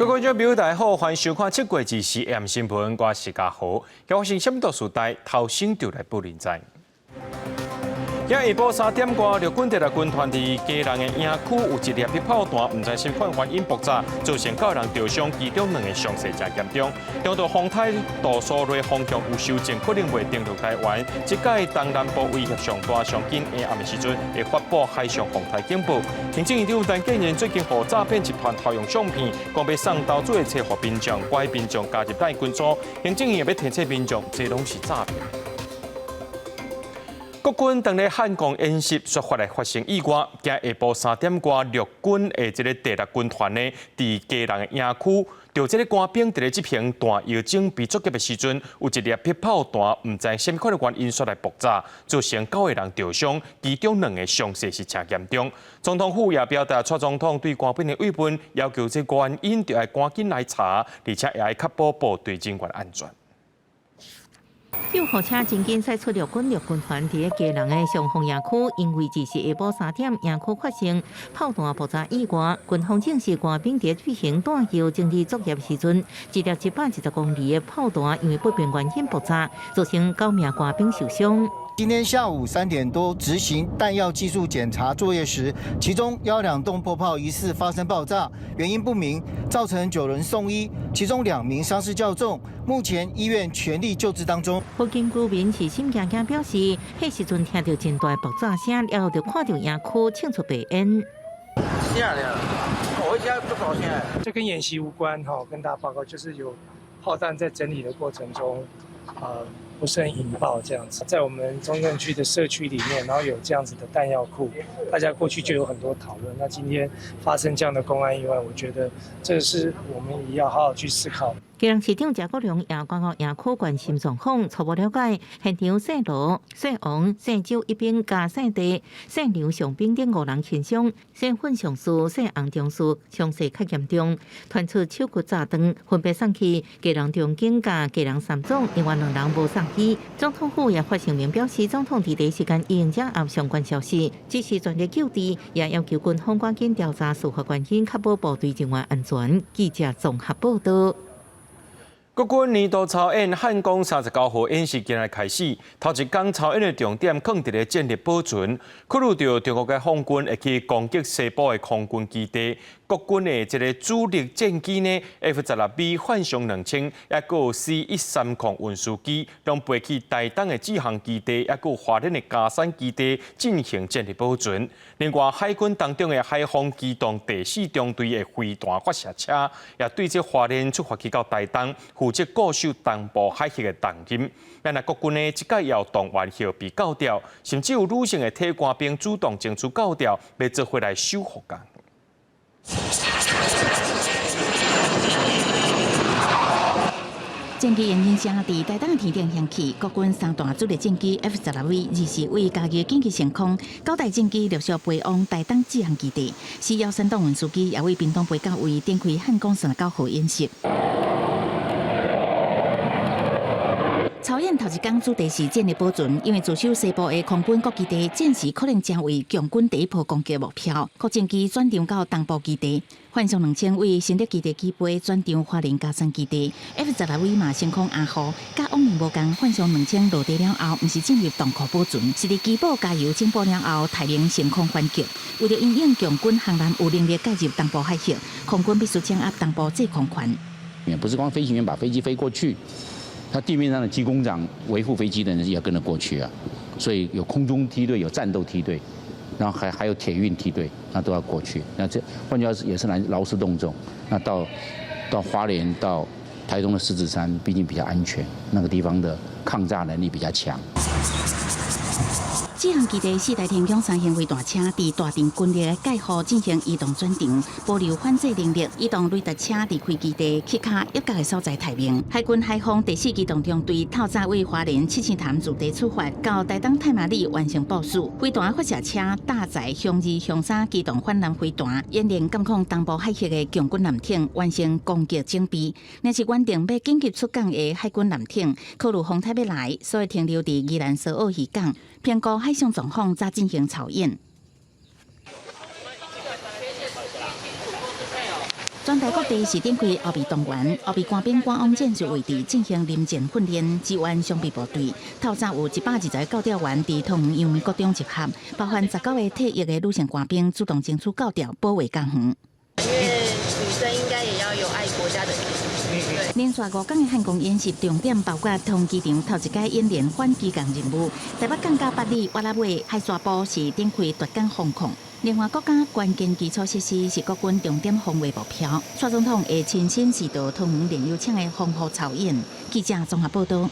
各位觀眾朋友，大家好，歡迎收看7月24 AM 新聞，我是嘉豪。發生啥物事代頭先就來報您知。今下晡3點外，陸軍第六軍團佇基隆的營區有一粒炮彈，毋知啥款原因爆炸，造成九人著傷，其中兩个傷勢誠嚴重。中到風台杜蘇芮方向有修正，可能袂登陸台灣。這擺東南部威脅上大，上緊下暗的時陣會發布海上風台警報。行政院長陳建仁最近予詐騙集團偷用相片，講欲送投資的冊予民眾，拐民眾加入賴群組。行政院也欲提醒民眾，這攏是詐騙。國軍當咧漢光演習，說發來發生意外。今下晡3點外，陸軍的這个第六軍團呢，佇基隆的營區，就這个官兵佇咧執行彈藥準備作業的時陣，有一粒炮彈，毋知啥物款的原因煞來爆炸，造成九个人著傷，其中兩个傷勢是誠嚴重。總統府也表達蔡總統對官兵的慰問，要求這原因著愛趕緊來查，而且也愛確保部隊人員安全。救護車真緊駛出陸軍六軍團佇咧基隆的松風營區，因為這是下晡3點營區發生炮彈爆炸意外，軍方證實官兵佇進行彈藥整理作業時陣，一粒110公厘的炮彈因為不明原因爆炸，造成九名官兵受傷。今天下午3點多執行彈藥技術檢查作業時，其中12洞破炮疑似發生爆炸，原因不明，造成9人送醫，其中2名傷勢較重，目前醫院全力救治當中。附近居民是心驚驚表示，彼時陣聽著真大爆炸聲，了後就看著營區衝出白煙。嚇了，我家不高興。這跟演習無關哈，跟大家報告就是有炮彈在整理的過程中，不慎引爆這樣子，在我們中正區的社區裡面，然後有這樣子的彈藥庫，大家過去就有很多討論。那今天發生這樣的公安意外，我覺得這是我們也要好好去思考。基隆市長謝國樑也趕到營區關心狀況，初步了解，現場姓羅、姓王、姓周一兵佮姓鄭、姓劉上兵等五人輕傷，姓尹上士、姓洪中士傷勢較嚴重，傳出手骨炸斷，分別送去基隆長庚佮基隆三總，另外兩人無送醫。總統府也發聲明表示，總統佇第一時間已經掌握相關消息，指示全力救治，也要求軍方趕緊調查事發原因，確保部隊人員安全。記者綜合報道。國軍年度操演漢光39號演習今日開始，頭一工操演的重點囥佇咧戰力保存，考慮著中國解放軍會去攻擊西部的空軍基地，國軍的這个主力戰機呢，F-16V 幻象2000，抑閣有 C-130運輸機，攏飛去台東的志航基地，抑閣有花蓮的佳山基地進行戰力保存。另外，海軍當中的海防機動第四中隊的飛彈發射車，也對這花蓮出發去到台東，負責固守東部海域的重任。咱國軍呢，這擺要動員後備教調，甚至有女性的體官兵主動爭取教調，欲做伙來守護港。戰機引擎聲佇台東天頂響起，國軍三大主力戰機 F-16V 二四為嘉義緊急升空，九台戰機陸續飛往台東志航基地，C-130運輸機也為屏東飛到位，展開漢光39號演習。操演頭一工主題是戰力保存，因為駐守西部的空軍各基地，戰時可能成為共軍第一波攻擊目標。國戰機轉場到東部基地，幻象2000為新竹基地起飛，轉場花蓮佳山基地。F-16V 嘛升空阿護，佮往年無仝，幻象兩千落地了後，毋是進入凍庫保存，是佇機堡加油整補了後，待命升空反擊。為著因應共軍航艦有能力介入東部海域，空軍必須掌握東部制空權。也不是光飛行員把飛機飛過去。他地面上的機工長維護飛機的人也要跟着過去啊，所以有空中梯隊、有戰鬥梯隊，然後還有鐵運梯隊，那都要過去。那這換句話說也是來勞師動眾。那到花蓮、到台東的獅子山，畢竟比較安全，那個地方的抗炸能力比較強。志航基地四台天弓三型飛彈車佇大陣軍力的蓋護進行移動轉場，保留反制能力。移動雷達車離開基地，去較一角的所在待命。海軍海防第四機動中隊透早為花蓮七星潭駐地出發，到台東太麻里完成部署。飛彈發射車搭載雄二、雄三機動反艦飛彈，演練監控東部海域的共軍艦艇，完成攻擊準備。若是原定欲緊急出港的海軍艦艇，考慮風台欲來，所以停留佇宜蘭蘇澳漁港，評估海上狀況，才進行操演。全台各地是展開後備動員、後備官兵趕往戰術位置進行臨戰訓練，支援常備部隊。透早有120個教調員佇桃園楊梅國中集合，包含19個退役的女性官兵主動爭取教調保衛家園。因為女生應該也要有愛國家的心。連續5天的漢光演習重點包括桃園機場頭一擺演練反機共任務，台北港到八里挖仔尾海沙埔是展開奪港防控。另外，國家關鍵基礎設施是國軍重點防衛目標。蔡總統會親身視導桃園煉油廠的防護操演。記者綜合報道。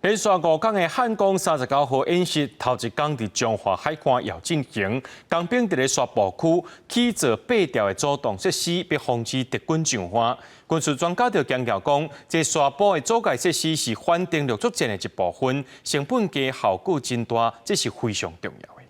連續五工的漢光39號演習，頭一工佇彰化海岸也進行，工兵佇咧沙埔區起造八條的阻擋設施，欲防止敵軍上岸。軍事專家就強調講，這沙埔的阻礙設施是反登陸作戰的一部分，成本低，效果真大，這是非常重要的。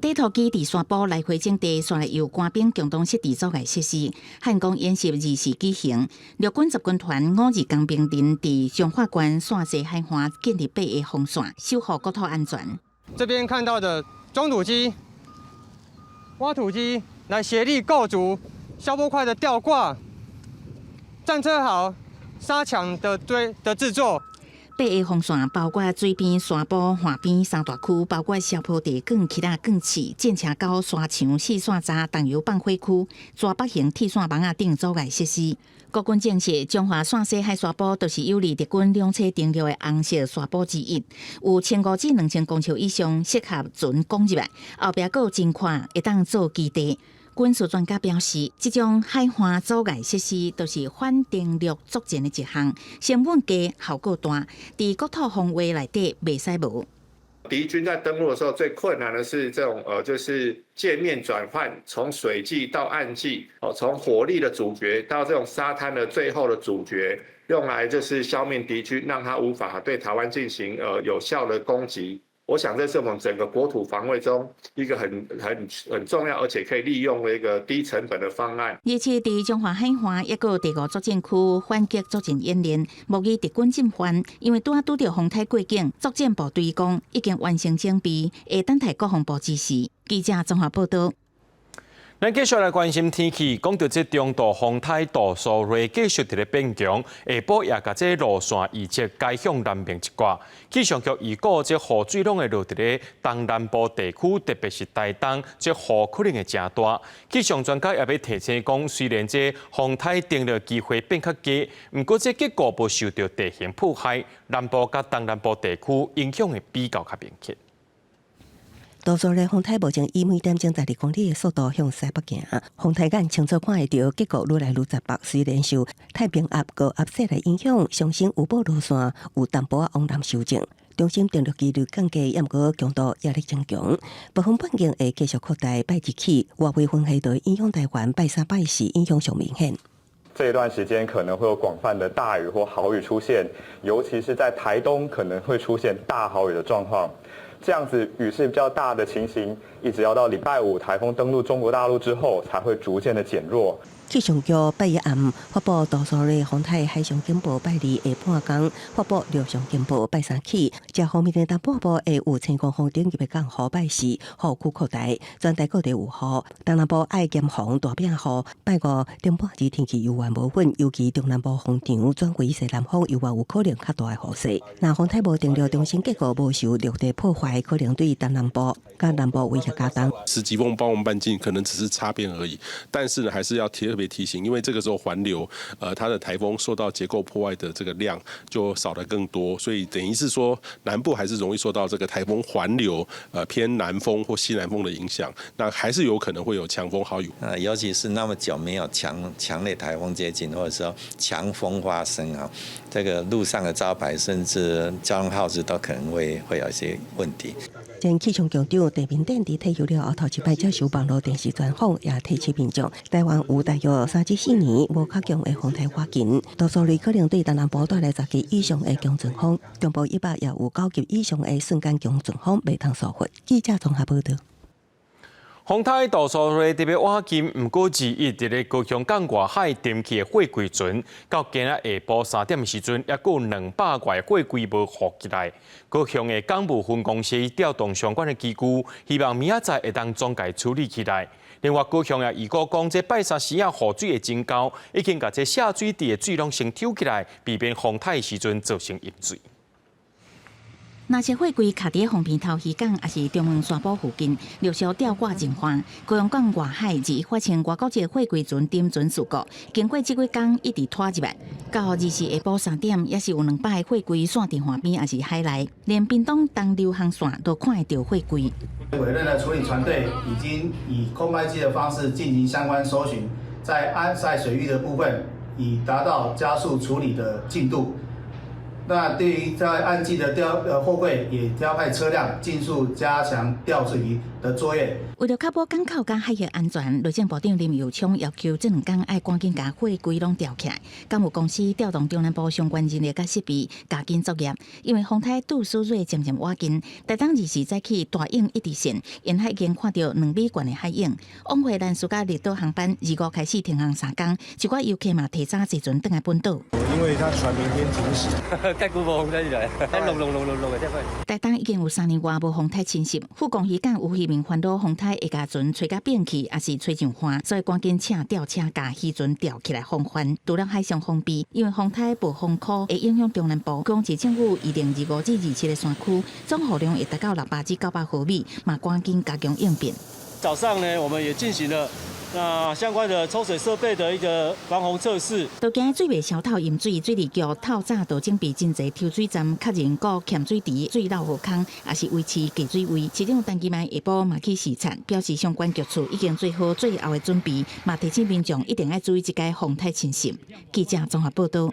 底拖機佇沙埔來回整地，煞來由官兵共同設置阻礙設施。漢光演習二時舉行，陸軍十軍團52工兵連佇彰化縣線西海岸建立八个防線，守護國土安全。這邊看到的裝土機、挖土機來協力構築消波塊的吊掛、戰車壕、沙牆的堆的製作。八个防線包括水邊、沙埔、岸邊三大區，包括消波地、鋼起仔、鋼刺、戰車溝、沙牆、四線閘、重油放火區、蛇腹型鐵線網仔等阻礙設施。國軍證實，彰化線西海沙埔就是有利敵軍兩棲登陸的紅色沙埔之一，有1500至2000公尺以上，適合船攻入來。後壁閣有真寬，會當做基地。軍事專家表示，這種海岸阻礙設施都是反登陸作戰的一項，成本低，效果大，佇國土防衛內底袂使無。敵軍在登陸的時候，最困難的是這種就是界面轉換，從水際到岸際，哦，從火力的阻絕到這種沙灘的最後的阻絕，用來就是消滅敵軍，讓他無法對台灣進行有效的攻擊。我想這是我們整個國土防衛中一個很很很重要，而且可以利用的一個低成本的方案。而且佇彰化海岸一個第五作戰區反擊作戰演練，模擬敵軍進犯，因為拄仔拄著風颱過境，作戰部隊講已經完成準備，會等待國防部指示。記者綜合報道。咱繼續來關心天氣，講到這中度風颱杜蘇芮繼續佇咧變強，下晡也共這路線預測改向南邊一寡。氣象局預估這雨水攏會落佇咧東南部地區，特別是台東，這雨可能會誠大。氣象專家也欲提醒講，雖然這風颱登陸機會變較低，毋過這結構無受著地形破壞，南部佮東南部地區影響會比較較明顯。杜蘇芮風颱目前以每點鐘12公里的速度向西北行，風颱眼清楚看會著，結構愈來愈雜北。雖然受太平鴨高壓勢來影響，上升有報路線有淡薄仔往南修正，中心登陸機率降低，毋過強度壓力增強，暴風半徑會繼續擴大。拜一起，外圍風系對影響台灣，拜三拜四影響上明顯。這一段時間可能會有廣泛的大雨或豪雨出現，尤其是在台東可能會出現大豪雨的狀況。這樣子雨勢比較大的情形，一直要到禮拜五颱風登陸中國大陸之後，才會逐漸的減弱。氣象局拜一暗發布杜蘇芮風颱海上警報，拜二下半工發布陸上警報，拜三起，這方面的東半部會有青狂風等級的降雨，拜四雨區擴大，全台各地有雨。東南部愛嚴防大餅雨，拜五頂半日天氣猶原無穩，尤其中南部風場轉為西南風，猶原有可能較大的雨勢。若風颱無登陸中心結構無受陸地破壞，可能對東南部佮南部威脅加重。10級風暴風半徑可能只是擦邊而已，但是呢，還是要特別提醒，因為這個時候環流，它的颱風受到結構破壞的這個量就少得更多，所以等於是說南部還是容易受到這個颱風環流，偏南風或西南風的影響，那還是有可能會有強風豪雨。尤其是那麼久沒有強強烈颱風接近，或者說強風發生啊，這個路上的招牌甚至交通號誌都可能會有一些問題。前氣象局長鄭明典佇退休了後，頭一擺接受網路電視專訪，也提醒民眾，台灣有大約3至4年無較強的風颱活動，杜蘇芮可能對東南部帶來10級以上的強陣風，中部以北也有9級以上的瞬間強陣風，袂通疏忽。記者綜合報導。風颱杜蘇芮特別倚近，毋過二一佇咧高雄港外海沉去的貨櫃船，到今仔下晡3點的時陣，猶閣有200外貨櫃無浮起來。高雄的港務分公司調動相關的機具，希望明仔載會當將共處理起來。另外，高雄也預告講，這拜三時仔雨水會增高，已經共這下水池的水攏先抽起來，避免風颱的時陣造成淹水。若是貨櫃卡佇風坪頭漁港，抑是中門山埔附近，陸續吊掛進岸。高雄港外海日發生外國籍貨櫃船沉船事故，經過這幾工一直拖入來，到24下晡3點，猶是有200個貨櫃散佇岸邊，抑是海內，連屏東東流航線都看會著貨櫃。委任的處理船隊已經以空拍機的方式進行相關搜尋，在岸在水域的部分，以達到加速處理的進度。那對於在岸際的調貨櫃，也調派車輛盡速加強吊魚的作業。為著確保港口佮海域安全，內政部長林右昌要求這兩工愛趕緊共貨櫃攏吊起來。港務公司調動中南部相關人力佮設備，加緊作業。因為風颱杜蘇芮漸漸倚近，台東24早起大湧一直線，沿海已經看著2米懸的海湧。往回蘭嶼佮綠島航班25開始停航三工，一寡遊客嘛提早坐船轉來本島。因為他船明天停駛。蓋古無風颱來，挏挏挏挏挏的這塊。台東已經有3年外無風颱侵襲，富岡漁港有漁民煩惱風颱會共船吹甲變去，抑是吹上岸，所以趕緊請吊車共漁船吊起來防範。除了海上防備，因為風颱暴風區會影響中南部，高雄市政府預定25至27个山區總雨量會達到600至900毫米，嘛趕緊加強應變。早上呢，我們也進行了那相關的抽水設備的一個防洪測試。都驚水袂消透淹水，水利局透早就準備真濟抽水站，確認過鹹水池、水漏河坑，抑是維持低水位。市長陳其邁下晡嘛去視察，表示相關局處已經做好最後的準備，嘛提醒民眾一定愛注意這個風颱侵襲。記者綜合報道。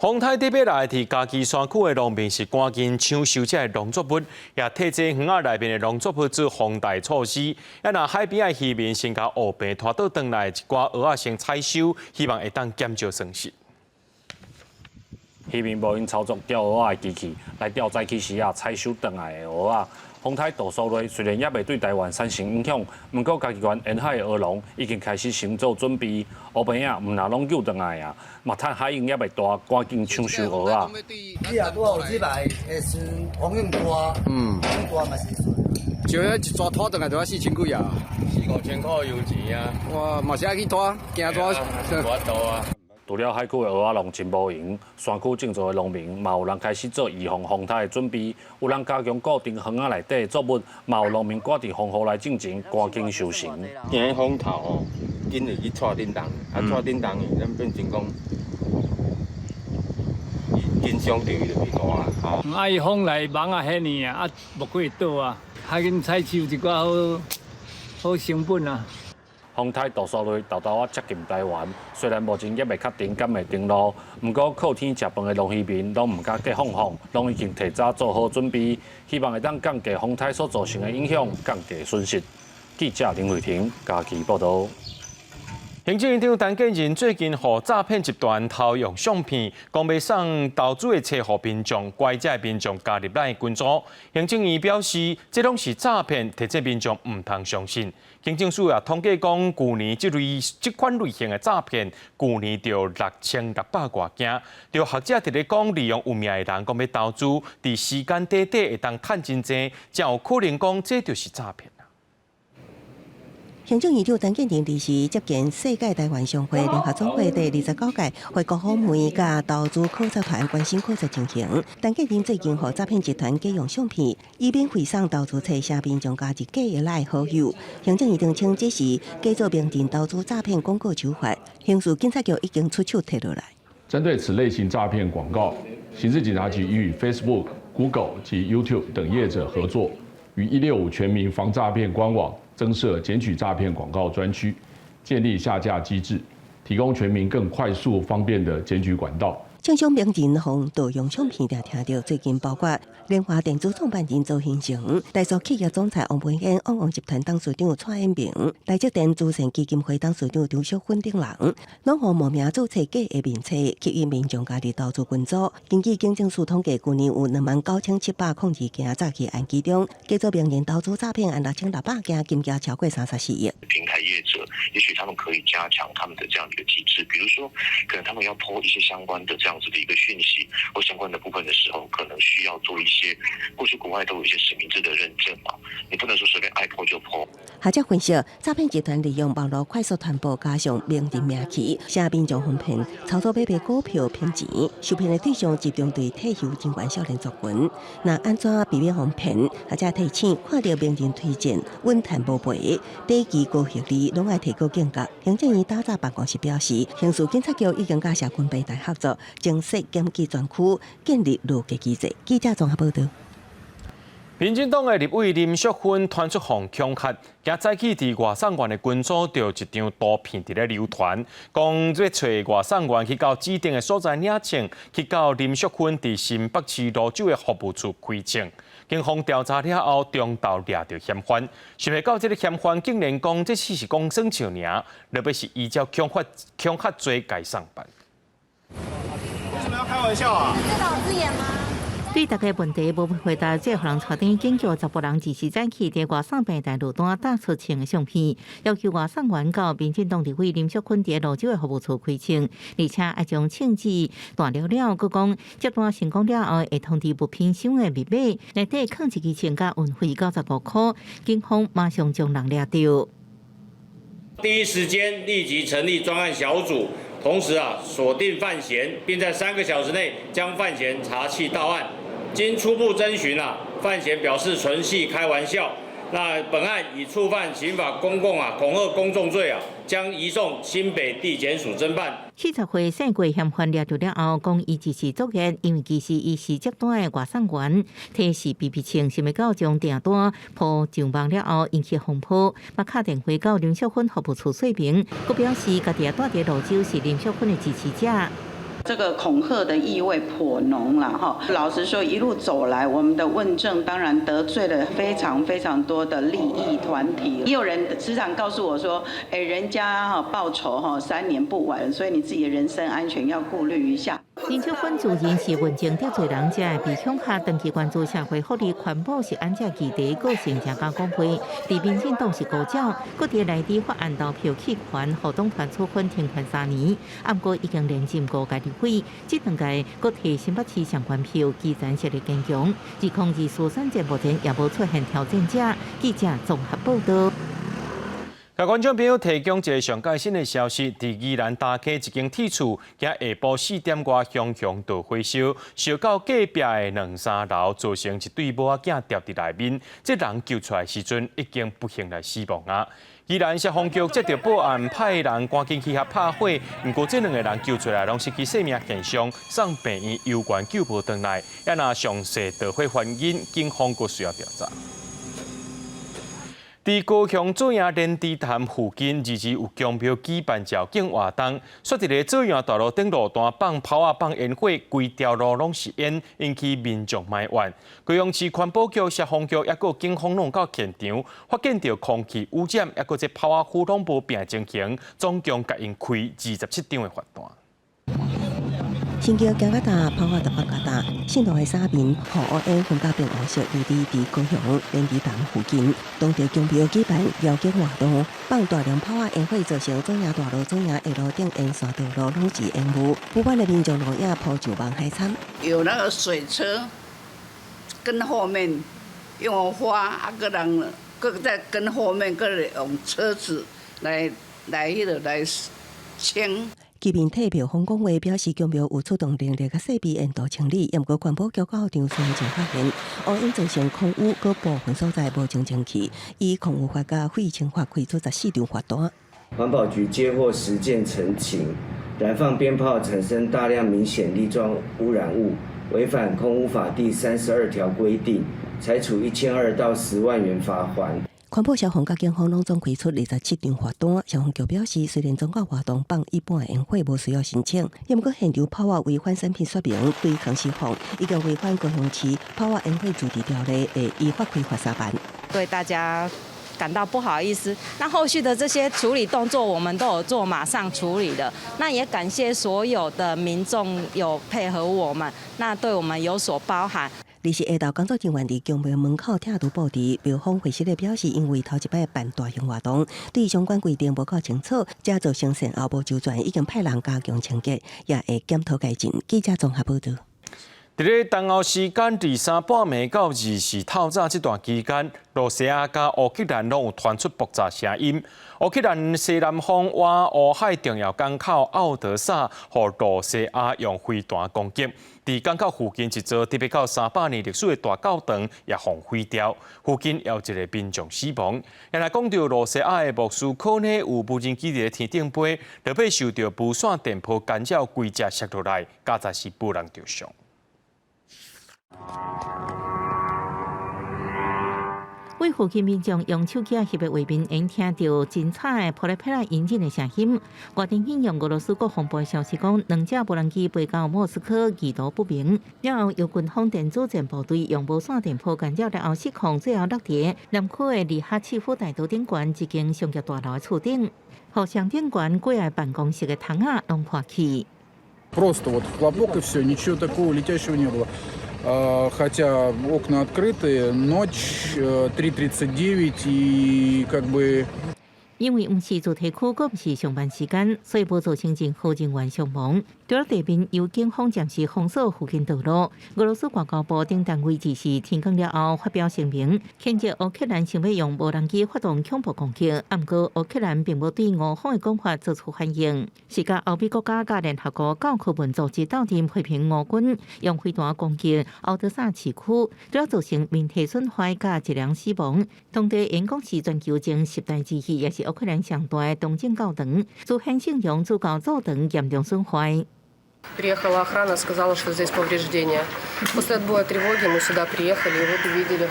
風颱特別來，佇嘉義山區的農民是趕緊搶收這个農作物，也提這園仔內面的農作物做防台措施。啊，若海邊的漁民先共烏棚拖倒轉來，一寡蚵仔先採收，希望會當減少損失。漁民無閒操作釣蚵仔的機器，來釣早起時仔採收轉來的蚵仔。風颱杜蘇芮雖然猶未對台灣產生影響，毋過嘉義縣沿海的蚵農已經開始先做準備。烏棚仔毋若攏救轉來啊，嘛趁海湧猶未大，趕緊搶收蚵仔。你若拄好有這擺的時風湧大，風大嘛是順。像彼一逝拖轉來就愛4000幾啊，四五千塊油錢啊。哇，嘛是愛去拖，驚拖。無法度啊。除了海區的蚵仔農真無閒，山區種植的農民嘛有人開始做預防風颱的準備，有人加強固定園仔內底的作物，嘛有農民趕佇風雨來進前趕緊收成。驚風頭哦，緊會去帶頂重，啊帶頂重的，咱變成講，伊緊傷著伊就變大啦。啊，伊風來網仔遐爾啊，啊木會倒啊，較緊採收一寡好好成本啊。風颱杜蘇芮沓沓仔接近台灣，雖然目前猶未確定敢會登陸，毋過靠天食飯的農漁民攏毋敢計放放，攏已經提早做好準備，希望會當降低風颱所造成的影響，降低損失。記者林慧婷嘉義報導。行政院長陳建仁最近予詐騙集團偷用相片，講欲送投資的冊予民眾，拐這民眾加入咱的群組。行政院表示，這攏是詐騙，提醒民眾毋通相信。警政署也統計講，舊年這類這款類型的詐騙，舊年就6600外件。著學者佇咧講，利用有名的人講欲投資，佇時間短短會當趁真濟，才有可能講這就是詐騙。行政院長陳建仁24接見世界台灣商會聯合總會第29屆回國訪問佮投資考察團關心考察情形。陳建仁最近予詐騙集團假用相片，以免費送投資冊，請民眾加入假的 LINE 好友。行政院長稱這是假做名人投資詐騙廣告手法，刑事警察局已經出手提落來。針對此類型詐騙廣告，刑事警察局已與 Facebook、Google 及 YouTube 等業者合作，於165全民防詐騙官網增設檢舉詐騙廣告專區，建立下架機制，提供全民更快速方便的檢舉管道。正常名人予盜用相片，定聽著最近包括聯華電子創辦人鄒幸成、台塑企業總裁王文淵、旺旺集團董事長蔡衍明、台積電慈善基金會董事長張淑芬等人，攏予冒名註冊假的面冊，吸引民眾加入投資群組。根據警政署統計，舊年有29,702件詐欺案其中，假做名人投資詐騙案6600件，金額超過34億。平台業者，也許他們可以加強他們的這樣的一個機制，比如說，可能他們要 po 一些相關的這樣。樣子的一個訊息或相關的部分的時候，可能需要做一些，過去國外都有一些實名制的認證嘛，你不能說隨便愛 po 就 po。學者分析，詐騙集團利用網路快速傳播，加上名人名氣，寫民眾哄騙，操作買賣股票騙錢，受騙的對象集中對退休人員少年族群。若按怎避免予騙？學者提醒，看著名人推薦，穩趁無賠，短期高獲利，攏愛提高警覺。行政院打詐辦公室表示，刑事警察局已經佮社群平台合作，增設檢舉專區，建立邏輯機制。記者綜合報導。民進黨的立委林淑芬傳出予恐嚇，今早起佇外送員的群組就一張圖片佇咧流傳，講欲揣外送員去到指定的所在領秤，去到林淑芬佇新北市蘆洲的服務處開秤。警方調查了後，中晝掠著嫌犯，想袂到這个嫌犯竟然講這只是講耍笑爾，落尾是依照恐嚇恐嚇罪共送辦。為什麼要開玩笑啊？自導自演嗎？對逐个問題無回答，這予人帶轉警局查埔人二時早起佇外送平台路單打出秤的相片，要求外送員到民進黨立委林淑芬佇蘆洲的服務處開秤，而且愛將秤子彈了了，閣講接單成功了後會通知物品箱的密碼，內底囥一支秤佮運費95塊，警方馬上將人掠著。第一時間立即成立專案小組，同時啊鎖定犯嫌，並在3個小時內將犯嫌查緝到案。經初步偵詢啊，犯嫌表示純係開玩笑。那本案以觸犯刑法公共啊恐嚇公眾罪啊，將移送新北地檢署偵辦。40歲姓郭嫌犯掠著了後，講伊只是作業，因為其實伊是接單的外送員，提是 BB 秤，想袂到將訂單鋪上網了後引起風波，嘛敲電話到林淑芬服務處說明，閣表示家己也蹛佇蘆洲是林淑芬的支持者。這個恐嚇的意味頗濃了哈。老實說，一路走來，我們的問政當然得罪了非常非常多的利益團體。也有人時常告訴我說：誒，人家哈報仇哈3年不晚，所以你自己的人身安全要顧慮一下。林淑芬自認是問政得罪人，才會被恐嚇，長期關注社會福利、環保食安這議題，個性誠敢講話。佇民進黨是高招，閣佇內地法案投票棄權，予黨團處分停權3年。毋過已經連任五屆立委，這兩屆閣提新北市相關票，基層實力堅強。2024選戰目前也無出現挑戰者。記者綜合報導。共觀眾朋友提供一个上蓋新的消息，佇宜蘭大溪一間鐵厝，今下晡4點外熊熊大火燒，燒到隔壁的兩三樓，造成一對母仔囝牢佇內面。這人救出來時陣已經不幸來死亡啊！宜蘭消防局接著報案，派人趕緊去遐拍火，毋過這兩个人救出來，攏失去性命現象，送病院猶原救無轉來。也若詳細導火原因，警方閣需要調查。佇高雄左營連池潭附近，日日有宮廟舉辦醮敬活動，煞佇咧左營大路頂路段放炮仔、放煙火，規條路攏是煙，引起民眾埋怨。高雄市環保局、消防局抑閣警方攏到現場，發現著空氣污染，抑閣這炮仔灰攏無變情形，總共共𪜶開27張的罰單。新橋行較大，炮仔就放較大。信徒的衫面，予烏煙熏甲變黃色，佇佇佇高雄連池潭附近，當地宮廟舉辦醮敬活動，放大量炮仔煙火，造成左營大路、左營下路頂沿線道路攏是煙霧，不滿的民眾落影鋪上網海參。有那個水車跟後面用花，啊閣人閣再跟後面閣用車子來來彼個來清。居民替廟方講話，表示宮廟有出動人力佮設備沿途清理，毋過環保局到場時就發現烏煙造成空污，閣部分所在無清清氣，以空污法佮廢清法開出14張罰單。環保局接獲10件陳情，燃放鞭炮產生大量明顯粒狀污染物，違反空污法第32條規定，裁處1200到10萬元罰鍰。環保消防佮警方攏總開出27張罰單。消防局表示，雖然宗教活動放一般的煙火無需要申請，毋過現場炮仔違反產品說明，對抗釋放，以及違反高雄市炮仔煙火自治條例，會依法開罰3萬。對大家感到不好意思。那後續的這些處理動作，我們都有做，馬上處理的。那也感謝所有的民眾有配合我們，那對我們有所包涵。二是下晝工作人員佇宮廟門口拆除布置，廟方回釋咧表示，因為頭一擺辦大型活動，對相關規定無夠清楚，才造成善後無周全，已經派人加強清潔，也會檢討改進。記者綜合報導。佇咧東歐時間二三半暝到二四透早這段期間，羅西亞佮烏克蘭攏有傳出爆炸聲音。烏克蘭西南方倚烏海重要港口奧德薩，予羅西亞用飛彈攻擊。佇港口附近一座特別到300年歷史的大教堂也予毀掉，附近也有一个民眾死亡。若講著羅西亞的莫斯科呢，有無人機佇天頂飛，落尾受著無線電波干擾，規隻摔落來，佳哉是無人著傷。為附近民眾用手機翕的畫面，會聽著真慘的噼里啪啦引擎的聲音。外電引用俄羅斯國防部的消息講，兩架無人機飛到莫斯科，意圖不明。了後由軍方電子戰部隊用無線電波干擾了後失控，最後落佇南區的利哈契夫大道頂懸一間商業大樓的厝頂，予上頂懸幾个辦公室的窗仔攏破去。 Просто вот хлопок и все, ничего такого летящего не было. Хотя окна открыты, ночь 3:39 и как бы. 因為毋是住宅區，閣毋是上班時間，所以無造成任何人員傷亡。除了地面由警方暫時封鎖附近道路。俄羅斯外交部等單位只是天光了後發表聲明，譴責烏克蘭想欲用無人機發動恐怖攻擊。毋過烏克蘭並無對俄方的講法做出反應。是佮歐美國家佮聯合國教科文組織鬥陣批評俄軍用飛彈攻擊敖德薩市區，主要造成民體損壞佮一人死亡。當地演講是全球前十大之一，也是烏克蘭上大的東正教堂，自顯聖容主教座堂嚴重損壞。 Приехала охрана, сказала, что здесь повреждения. После отбоя тревоги мы сюда приехали и вот увидели.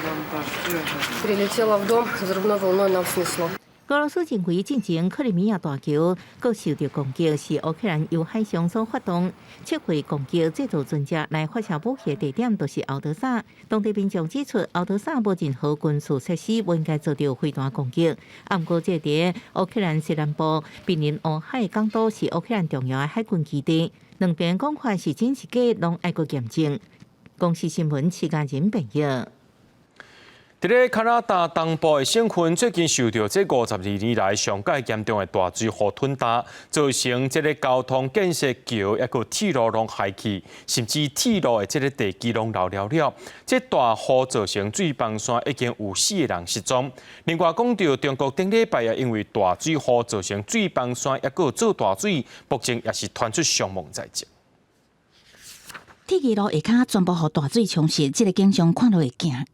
Прилетело в дом, взрывной волной нам снесло. 俄羅斯認為進前克里米亞大橋閣受著攻擊，是烏克蘭由海上所發動測繪攻擊製造船隻來發射武器的地點，就是敖德薩。當地民眾指出，敖德薩無任何軍事設施，無應該遭著飛彈攻擊。毋過，這佇烏克蘭西南部瀕臨烏海港島，是烏克蘭重要的海軍基地。兩邊講法是真是假，攏愛閣驗證。公視新聞，徐家仁編譯。佇咧加拿大東部的省份，最近受著這52年來上蓋嚴重的大水雨吞焦，造成這个交通建設橋抑閣鐵路攏害去，甚至鐵路的這个地基攏流了了。這大雨造成水崩山，已經有四个人失蹤。另外講著中國頂禮拜也因為大水雨造成水崩山，抑閣做大水，目前也是傳出傷亡在即。鐵支路下跤全部予大水沖蝕，這个景象看了會驚。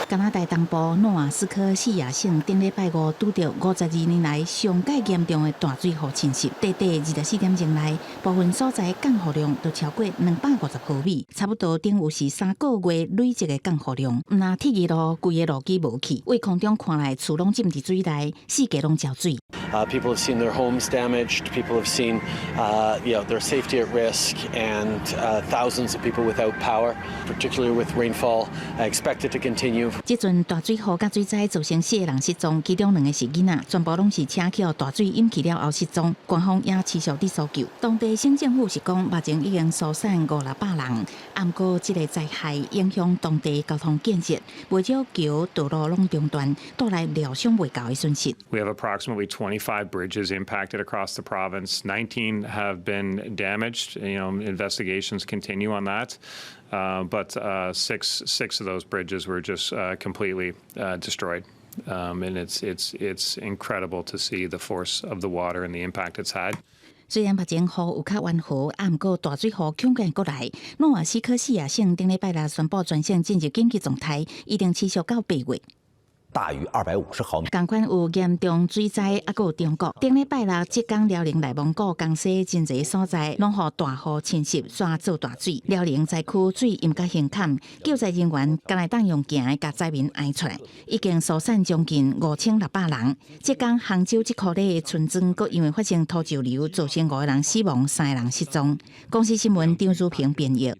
加拿大東部諾瓦斯科西亞省頂禮拜五拄著52年來上蓋嚴重的大水雨侵襲，短短24點鐘內，部分所在降雨量都超過250毫米，差不多等於是3個月累積的降雨量。毋但鐵路規个路基無去，對空中看來厝攏浸佇水內，四界攏澆水。 People have seen their homes damaged. People have seen their safety at risk, and thousands of people without power, particularly with rainfall expected to continue. 這陣大水雨佮水災造成四個人失蹤，其中兩個是囡仔，全部攏是車去予大水淹去了後失蹤。官方也持續佇搜救。當地省政府是講，目前已經疏散五六百人。毋過，這個災害影響當地交通建設，不少橋道路攏中斷，帶來料想袂到的損失。 We have approximately 25 bridges impacted across the province. 19 have been damaged. Investigations continue on that. But six of those bridges were just completely destroyed. And it's incredible to see the force of the water and the impact it's had. 雖然目前雨有較緩和，毋過大水雨恐驚閣來。諾瓦斯科西亞省頂禮拜六宣布全省進入緊急狀態，一定持續到8月。大於250毫米。仝款有嚴重水災，抑閣有中國。頂禮拜六，浙江、遼寧、內蒙古、江西真濟所在，攏予大雨侵襲，煞做大水。遼寧災區水淹甲胸坎，救災人員敢會當用行的共災民爣出來，已經疏散將近5600人。浙江杭州這箍里的村莊，閣因為發生土石流，造成五個人死亡，三個人失蹤。公視新聞張淑平編譯。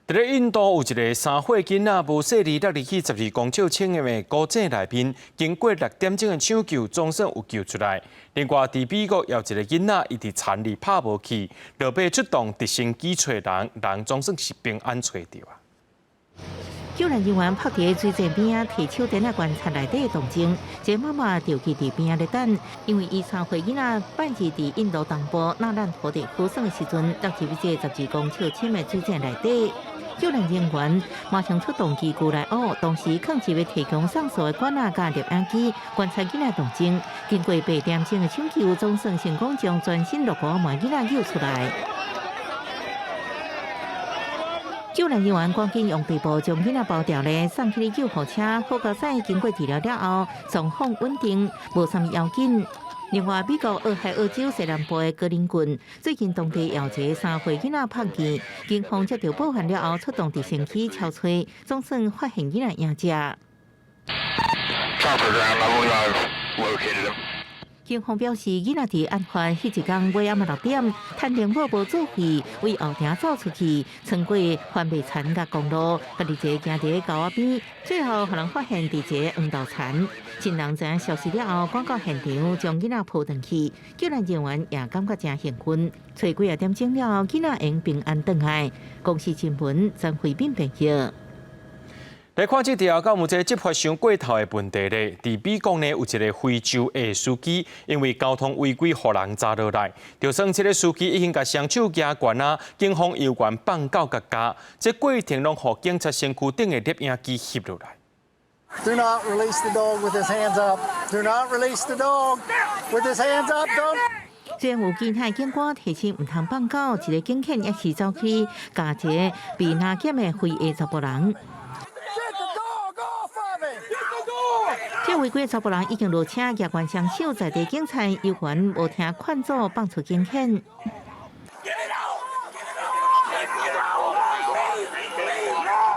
佇咧印度有一个3歲囡仔無細膩落入去12公尺深的古井內面，經過6點鐘的搶救，總算有救出來。另外，佇美國也有一个囡仔，伊佇田裡拍無去，落尾出動直升機揣人，人總算是平安揣著啊。救援人員泊佇水井邊仔，提手電仔觀察內底的動靜。這媽媽就佇邊仔咧等，因為伊3歲囡仔拜二佇印度東部納蘭陀地區耍的時陣，落入這12公尺深的水井內底。救援人員馬上出動機具來挖，同時囥一个提供上數的管仔佮攝影機觀察囡仔動靜。經過8點鐘的搶救，總算成功將全身落雨的囡仔救出來。救援人員趕緊用被布將囡仔包牢咧，送去救護車。好佳哉經過治療了後，狀況穩定，無啥物要緊。另外，美國俄亥俄州西南部的格林郡最近當地有一个3歲囡仔拍見，警方接到報案了後，出動直升機搜揣，總算發現囡仔嬰者。警方表示，囡仔佇案發彼一工尾暗6點，趁電話無注意，為後埕走出去，穿過番麥田佮公路，家己一个行佇咧溝仔邊，最後予人發現佇一個黃豆田。親人知影消息了後，趕到現場將囡仔抱轉去，救援人員也感覺誠興奮。揣幾仔點鐘了後，囡仔會平安轉來。公視新聞曾慧敏編譯。來看這條，敢有這個執法傷過頭的問題咧？佇美國呢，有一个非洲的司機，因為交通違規，予人查落來，就算這个司機已經共雙手舉懸啊，警方猶原放狗共咬，這過程攏予警察身軀頂的攝影機翕落來。 Do not release the dog with his hands up. Do not release the dog with his hands up. Don't. 雖然有其他警官提醒毋通放狗，一个警犬猶是走去咬一个被拿劍的非裔查埔人。這違規查埔人已經落車，舉懸雙手在地警察猶原無聽勸阻，放出警犬。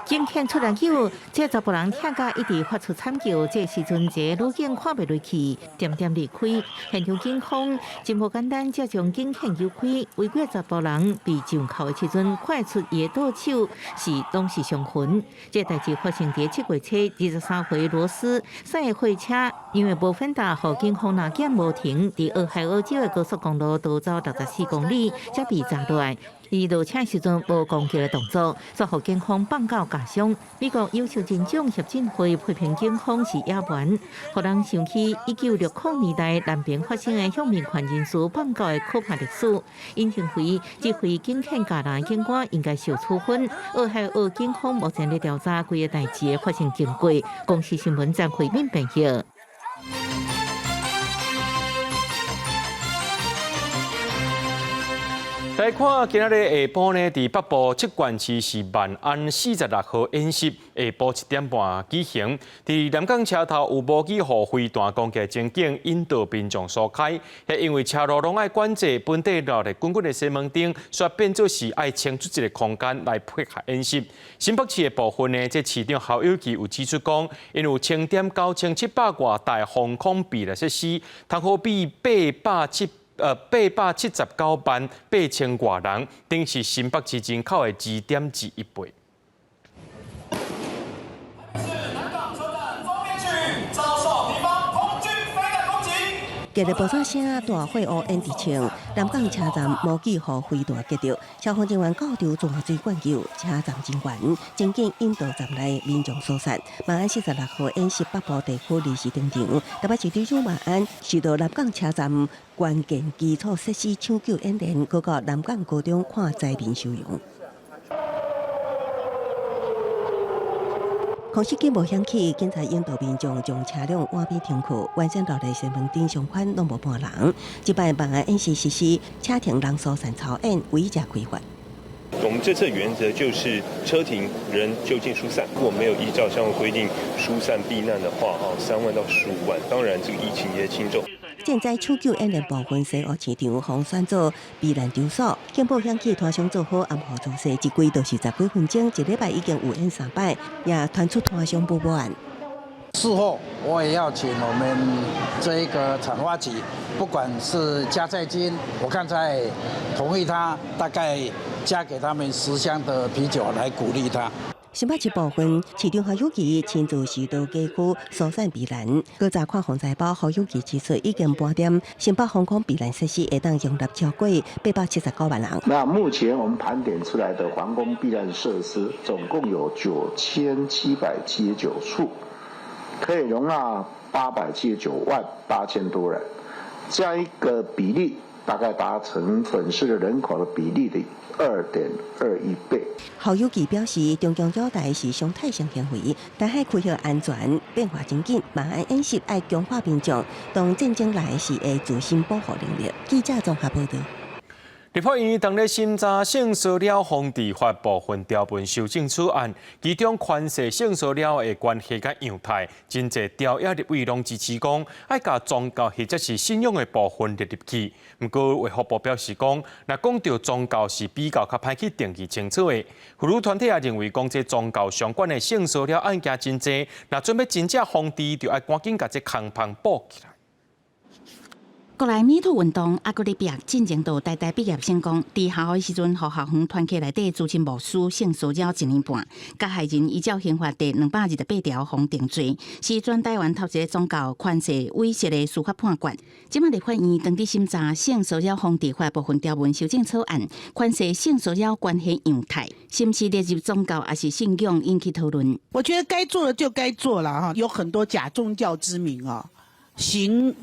警犬出來救，這查埔人疼甲一直發出慘叫。這時陣，這個女警看袂落去，恬恬離開。現場警方真無簡單，才將警犬救開。違規查埔人被上銬的時陣，看出伊的倒手是攏是傷痕。這代誌發生佇7月初，23歲羅斯駛貨車，因為無反搭，予警方臨檢無停，佇俄亥俄州的高速公路逃走64公里，才被查落來。伊落車時陣無攻擊的動作，煞予警方放狗咬傷。美國有色人種協進會批評警方是野蠻，予人想起1960年代南邊發生的向民權人士放狗的可怕歷史。𪜶認為指揮警犬咬人的警官應該受處分。俄亥俄警方目前咧調查規个代誌的發生經過。公視新聞張惠敏編譯。來看今仔日下晡呢，佇北部七縣市是萬安46號演習，下晡7點半舉行。佇南港車頭有無機予飛彈攻擊情景，引導民眾疏開。彼因為車路攏愛管制，本地熱熱滾滾的西門町，煞變做是愛清出一个空間來配合演習。新北市的部分呢，這市長侯友宜有指出講，𪜶有10.9700外台防空避雷設施，通好比879萬8千外人，等於是新北市人口的2.21倍。今日爆炸聲、大火烏煙直衝，南港車站無機予飛彈擊著，消防人員到場全水灌救，車站人員緊急引導站內民眾疏散。萬安46號演習北部地區臨時登場，台北市長馬安受到南港車站關鍵基礎設施搶救演練，閣到南港高中看災民收容。空襲警報響起，警察引導民眾將車輛倚邊停靠，原先落來西門町上寬攏無半人。這擺萬安演習實施車停人疏散操演，違者開罰。我們這次原則就是車停人就近疏散，如果沒有依照相關規定疏散避難的話，3萬到15萬。當然，這個疫情也輕重。現在搶救演練部分西湖市場予選做避難場所，警報響起，拖傷做好安護措施，一規就是10幾分鐘，一禮拜已經有演3擺，也傳出拖傷報案。事後我也要請我們這一個產發局，不管是加菜金，我剛才同意他大概加給他們10箱的啤酒來鼓勵他。新北市部分市長侯友宜親自指導街區疏散避難，閣查看防災包侯友宜指出，已經盤點新北防空避難設施會當容納超過879萬人。那目前我們盤點出來的防空避難設施總共有9779處，可以容納879萬8千多人，這樣一個比例大概達成本市的人口的比例的2.21倍。侯友宜表示，中共擾台是常態性行為，台海區域安全變化真緊，萬安演習愛強化民眾，當戰爭來時的自身保護能力。記者綜合報道。立法院當咧審查性騷擾防治法部分條文修正草案，其中權勢性騷擾的關係佮樣態，真濟朝野立委攏支持講，愛共宗教或者是信仰的部分列入去。毋過衛福部表示講，若講著宗教是比較較歹去定義清楚的。婦女團體也認為講，這宗教相關的性騷擾案件真濟，若準備真正防治，就愛趕緊共這空縫補起來。國內 MeToo 運動猶閣咧逼，進前就台大畢業生講，佇校的時陣，予校方團契內底資深牧師性騷擾一年半，加害人依照刑法第228條予定罪，是全台灣頭一个宗教權勢猥褻的司法判決。這馬立法院當佇審查性騷擾防治法部分條文修正草案，權勢性騷擾關係樣態，是毋是列入宗教抑是信仰引起討論？我覺得該做的就該做了哈，有很多假宗教之名啊，行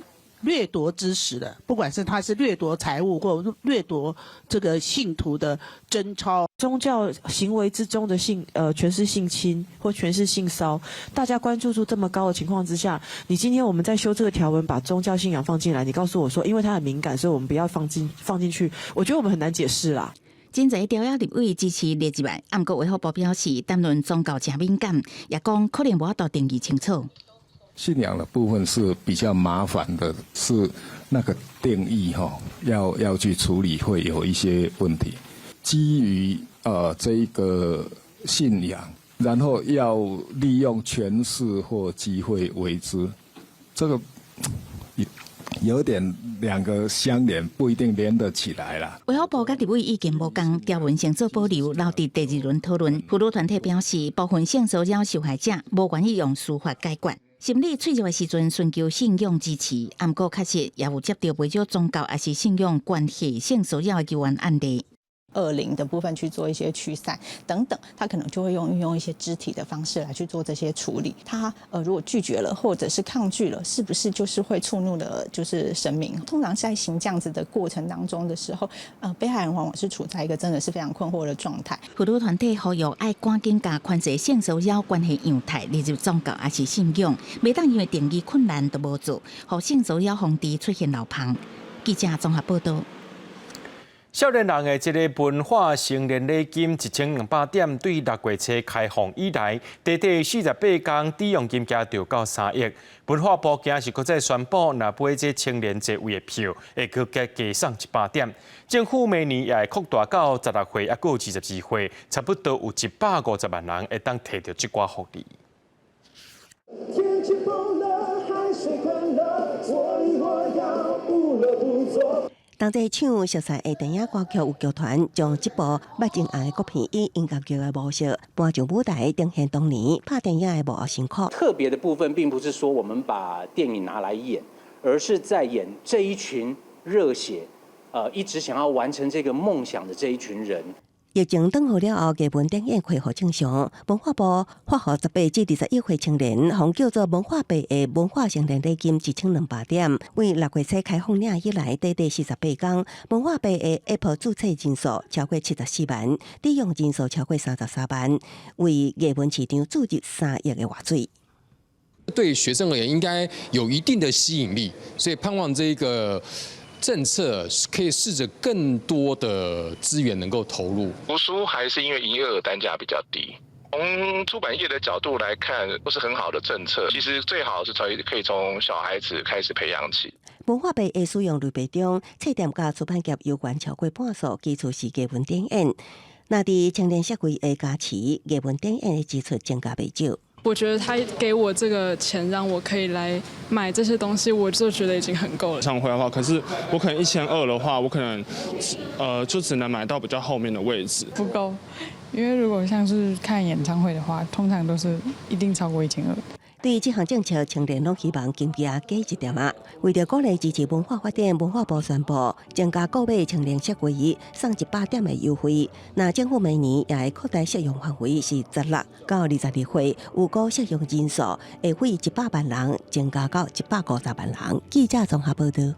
掠奪之實的，不管是他是掠奪財物或掠奪這個信徒的貞操，宗教行為之中的權勢性侵或權勢性騷，大家關注度這麼高的情況之下，你今天我們在修這個條文，把宗教信仰放進來，你告訴我說，因為它很敏感，所以我們不要放進去，我覺得我們很難解釋啦。真濟朝野立委支持列入來，毋過衛福部表示，談論宗教誠敏感，也講可能無法度定義清楚。信仰的部分是比較麻煩的，是那個定義哈，要去處理會有一些問題。基於這一個信仰，然後要利用權勢或機會為之，這個有點兩個相連，不一定連得起來啦。衛福部佮立委意見無仝，條文先做保留，留佇第二輪討論。婦女團體表示，部分性騷擾受害者無願意用司法解決。心理脆弱的時陣，尋求信仰支持，毋過確實也有接著袂少宗教抑是信仰關係性騷擾的求援案例。惡靈的部分去做一些驅散等等，他可能就會運用一些肢體的方式來去做這些處理。他如果拒絕了或者是抗拒了，是不是就是會觸怒了就是神明？通常在行這樣子的過程當中的時候，被害人往往是處在一個真的是非常困惑的狀態。婦女團體呼籲愛趕緊共權勢性騷擾關係樣態列入宗教抑是信仰，袂當因為定義困難就無做，予性騷擾防治出現漏縫。記者綜合報道。少年人的這个文化成年禮金1200點，對6月初開放以來，短短48工，抵用金額就到3億。文化部今是閣再宣布，若買這青年座位的票，會閣加送100點。政府明年也會擴大到16歲，猶閣有22歲，差不多有150萬人會當提著這寡福利。天氣風冷，海水寬了，我疑惑要不樂不作。同齊唱熟悉的電影歌曲有劇團，將這部捌真紅的國片以音樂劇的模式搬上舞台，呈現當年拍電影的幕後辛苦。特別的部分，並不是說我們把電影拿來演，而是在演這一群熱血，一直想要完成這個夢想的這一群人。疫情轉好了後，藝文展演恢復正常。文化部發予18至21歲青年，予叫做文化幣的文化成年禮金1200點。為6月初開放領以來，短短48工，文化幣的 App 註冊人數超過74萬，抵用人數超過33萬，為藝文市場注入3億的活水。對學生而言，應該有一定的吸引力，所以盼望這個政策可以試着更多的資源能夠投入。圖書還是因為營業額單價比較低，從出版業的角度來看，不是很好的政策。其實最好是從可以從小孩子開始培養起。文化幣的使用類別中，冊店佮出版業有關超過半數，其次是藝文展演。若佇青年社會的加持，藝文展演的支出增加袂少。我覺得他給我這個錢，讓我可以來買這些東西，我就覺得已經很夠了。演唱會的話，可是我可能1200的話，我可能就只能買到比較後面的位置。不夠，因為如果像是看演唱會的話，通常都是一定超過1200。對這項政策，青年攏希望經費加一點仔。為著鼓勵支持文化發展，文化部宣布增加購買青年設備送100點的優惠。那政府明年也會擴大適用範圍，是16到22歲，預估適用人數會為100萬人增加到150萬人。記者綜合報道。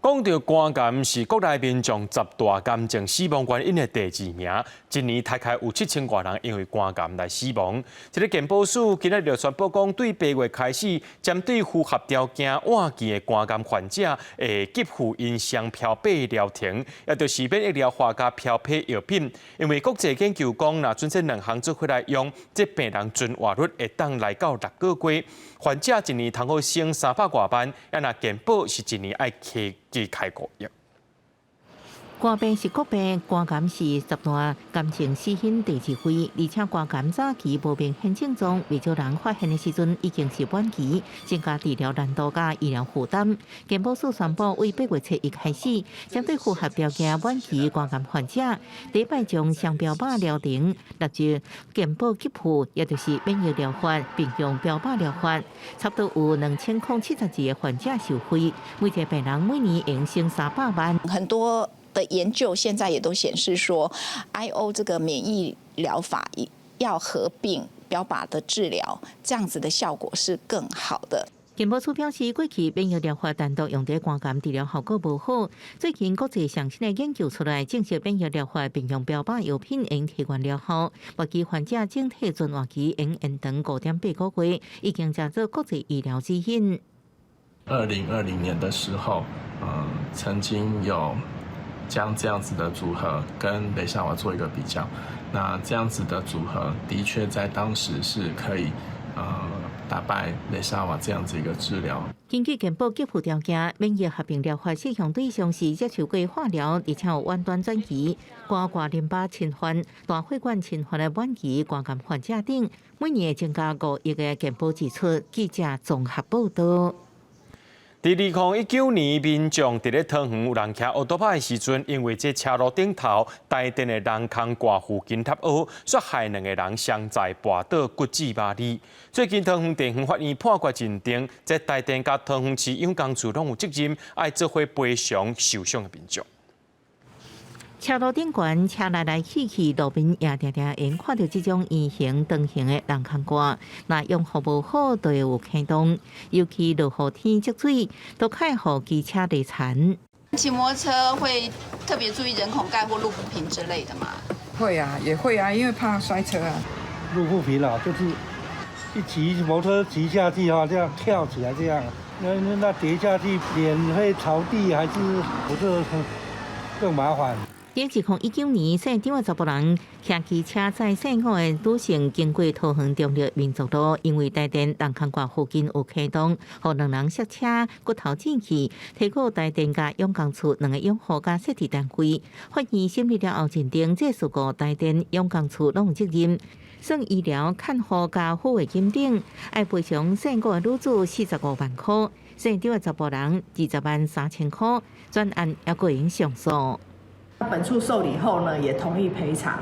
講到肝癌是國內民眾十大癌症死亡原因的第二名，一年大概有7000外人因為肝癌來死亡。這个健保署今日就宣布講，對8月開始，針對符合條件晚期的肝癌患者，會給付𪜶雙標靶療程，也就是免疫療法佮標靶藥品。因為國際研究講，若準這兩項做伙來用，這病人存活率會當來到6個月。患者一年通好省300外萬，啊若健保是一年愛加加開5億。肝病是國病，肝癌是十大癌症死因第二位，而且肝癌早期無明顯症狀，袂少人發現的時陣已經是晚期，增加治療難度佮醫療負擔。健保署宣布，為8月7日開始，針對符合條件晚期肝癌患者，第一擺將雙標靶療程納入健保給付，也就是免疫療法並用標靶療法，差不多有2072個患者受惠，每一個病人每年會省300萬。很多的研究現在也都顯示說，I O 這個免疫療法要合併標靶的治療，這樣子的效果是更好的。健保署表示，過去免疫療法單獨用佇肝癌治療效果無好，最近國際上新的研究出來，證實免疫療法並用標靶藥品會提懸療效，末期患者整體存活期會延長5.8個月，已經成做國際醫療指引。 2020年的時候，曾經有將這樣子的組合跟雷薩瓦做一個比較，那這樣子的組合的確在當時是可以打敗雷薩瓦這樣子一個治療。根據健保給付條件，免疫合併療法適用對象是接受過化療，而且有遠端轉移、肝外淋巴侵犯、大血管侵犯的晚期肝癌患者等，每年會增加5億的健保支出。記者綜合報道。佇2019年，民眾佇咧桃園有人騎烏托馬的時陣，因為這車路頂頭台電的人空掛附近塌凹，煞害兩個人雙在跋倒骨折麻利。最近桃園地方法院判決認定，這台電佮桃園市養工處攏有責任，愛做伙賠償受傷的民眾。車路頂懸，車來來去去，路面也定定會看著這種圓形、長形的人空掛。若養護無好，就會有坑洞。尤其落雨天積水，都較會予機車犁田。騎摩托車會特別注意人孔蓋或路不平之類的嗎？會啊，也會啊，因為怕摔車啊。路不平啊，就是一騎摩托車騎下去哈，這樣跳起來這樣，那跌下去臉會朝地，還是不是更麻煩？佇2019年，姓張的查埔人騎機車載細五個女性經過桃園中壢民族路，因為台電人空掛附近有坑洞，予兩人摔車骨頭折去，提告台電佮養工處兩个養護佮設置單位。法院審理了後認定，這事故台電養工處攏有責任，算醫療看護佮撫慰金等，愛賠償姓郭的女子45萬塊，姓張的查埔人20萬3千塊，全案猶閣會用上訴。本處受理後呢，也同意賠償。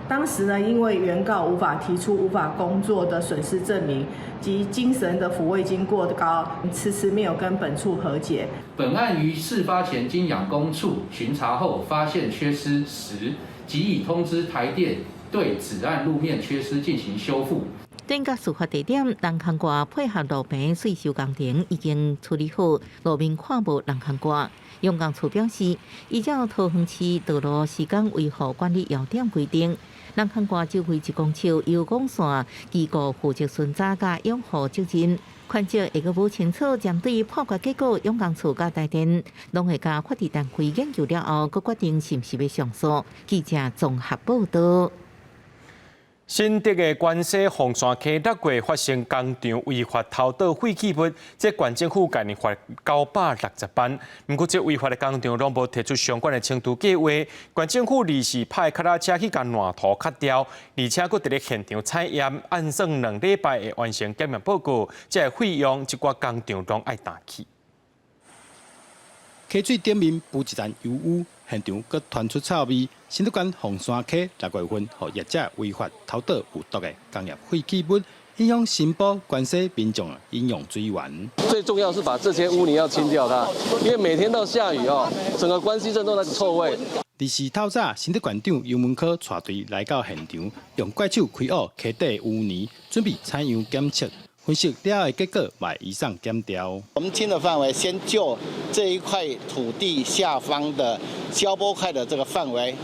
當時呢，因為原告無法提出無法工作的損失證明及精神的撫慰金過高，遲遲沒有跟本處和解。本案於事發前經養工處巡查後發現缺失時，即已通知台電對此案路面缺失進行修復。轉到事發地點，人空掛配合路邊稅收工程已經處理好，路面看無人空掛。養工處表示，依照桃園市道路施工維護管理要點規定，人空掛周圍1公尺由網線機構負責巡查佮養護責任。款則會閣無清楚，針對判決結果，養工處佮台電攏會佮法律單位研究了後，閣決定是毋是欲上訴。記者綜合報道。新竹的關西鳳山溪六月發生工廠違法偷倒廢棄物，這縣政府共𪜶罰960萬。毋過這違法的工廠攏無提出相關的清除計劃，縣政府臨時派腳踏車去共爛土崁掉，而且閣佇咧現場採驗，按算2禮拜會完成檢驗報告，這個費用這寡工廠攏愛擔起。溪水頂面浮一層油污，現場閣傳出臭味。新竹縣鳳山溪六月份，予業者違法偷倒有毒的工業廢棄物，影響新埔關西民眾飲用水源。最重要是把這些污泥要清掉它，因為每天到下雨哦，整個關西鎮都那個臭味。二四透早，新竹縣長游文科帶隊來到現場，用怪手開挖溪底污泥，準備採樣檢測。分析了後的結果，會移送檢調。我們清的範圍，先就這一塊土地下方的消波塊的這個範圍，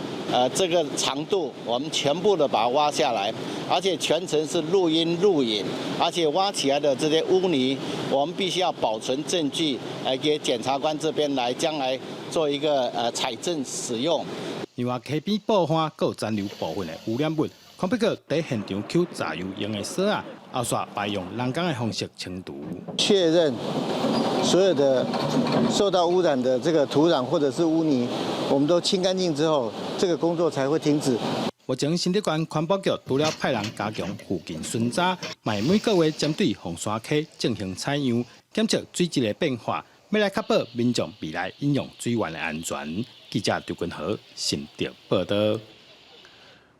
這個長度，我們全部的把它挖下來，而且全程是錄音錄影，而且挖起來的這些污泥，我們必須要保存證據，來給檢察官這邊來將來做一個採證使用。另外，溪邊布花閣有殘留部分的污染物，環保局佇現場抾榨油用的索仔，後續會用人工的方式清除。確認所有的受到污染的這個土壤或者是污泥，我們都清乾淨之後，這個工作才會停止。目前新竹縣環保局除了派人加強附近巡查，嘛每個月針對鳳山溪進行採樣檢測水質的變化，欲來確保民眾未來飲用水源的安全。記者劉君豪新竹報道。